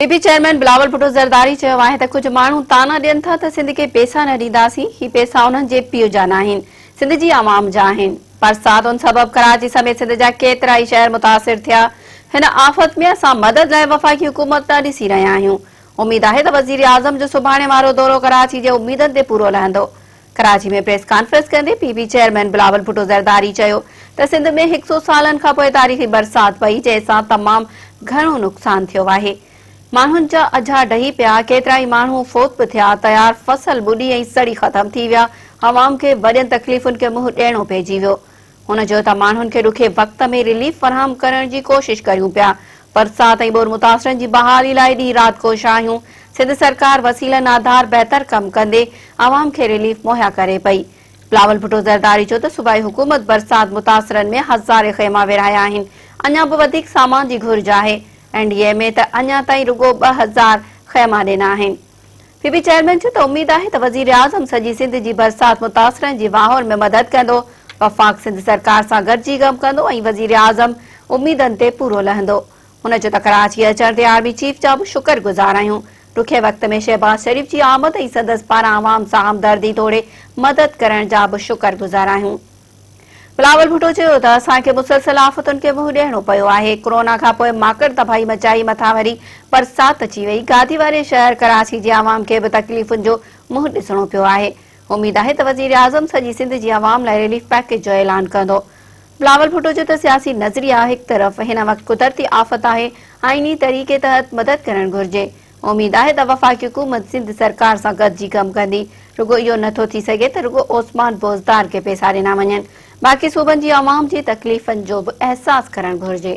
P P chairman Bilawal Bhutto Zardari چيو آهي ته ڪجهه ماڻهو طعنا ڏين ٿا ته سنڌ کي پيسا نه ڏينداسين، هي پيسا انهن جي پيء جا ناهن، سنڌ جي عوام جا آهن. برساتن سبب ڪراچي سميت سنڌ جا ڪيترائي شهر متاثر ٿيا، هن آفت ۾ اسان مدد لاء وفاقي حڪومت نه ڏسي رهيا آهيون، اميد آهي ته وزيراعظم جو سڀاڻي وارو دورو ڪراچي جي اميدن تي پورو لهندو. ڪراچي ۾ پريس ڪانفرنس ڪندي P P chairman Bilawal Bhutto Zardari چيو ته سنڌ ۾ هڪ سئو سالن کانپوء تاريخي برسات پئي جنهن سان تمام گهڻو نقصان ٿيو آهي، ماڻهن جا اجها ڊهي پيا، ڪيترائي ماڻهو فوت به ٿيا، تيار فصل ٻڏي ۽ سڙي ختم ٿي ويا، عوام کي وڏين تڪليفن کي منهن ڏيڻو پئجي ويو. هن چيو ته ماڻهن کي ڏکي وقت ۾ رليف فراهم ڪرڻ جي ڪوشش ڪريون پيا، برسات ۽ ٻوڏ متاثرن جي بحالي لاء ڏينهن رات ڪوشان آهيون، سنڌ سرڪار وسيلن آڌار بهتر ڪم ڪندي عوام کي رليف مهيا ڪري پئي. بلاول ڀٽو زرداري چيو ته صوبائي حڪومت برسات متاثرن ۾ هزارين خيما ورهايا آهن، اڃا به وڌيڪ سامان جي گهرج آهي، اين ڊي ايم اي ته اڃا تائين رڳو 2000 خيما ڏنا آهن. پي پي چيئرمين چيو ته اميد آهي ته وزيراعظم سڄي سنڌ جي برسات متاثرن جي واهر ۾ مدد ڪندو، وفاق سنڌ سرڪار سان گڏجي ڪم ڪندو ۽ وزيراعظم اميدن تي پورو لهندو. هن چيو ته ڪراچي اچڻ تي آرمي چيف جا به شڪر گذار آهيون، ڏکئي وقت ۾ شهباز شريف جي آمد ۽ سندس پاران عوام سان همدردي توڙي مدد ڪرڻ جا به شڪر گذار آهيون. بلاول ڀٽو چيو ته اسان کي مسلسل آفتن کي منهن ڏيڻو پيو آهي، ڪورونا کانپوء ماڪڙ تباهي مچائي مٿان وري برسات اچي وئي، گادي واري شهر ڪراچي جي عوام کي به تڪليفن جو منهن ڏسڻو پيو آهي، اميد آهي ته وزيراعظم سڄي سنڌ جي عوام لاء رليف پيڪيج جو اعلان ڪندو. بلاول ڀٽو چيو ته سياسي نظريا هڪ طرف، هن وقت قدرتي آفت آهي، آئيني طريقي تحت مدد ڪرڻ گهرجي، اميد آهي ته وفاقي حڪومت سنڌ سرڪار سان گڏجي ڪم ڪندي، رڳو اهو نه ٿو ٿي سگهي ته رڳو عثمان بوزدار کي پئسا ڏنا وڃن، باقي صوبن جي عوام جي تڪليفن جو به احساس ڪرڻ گهرجي.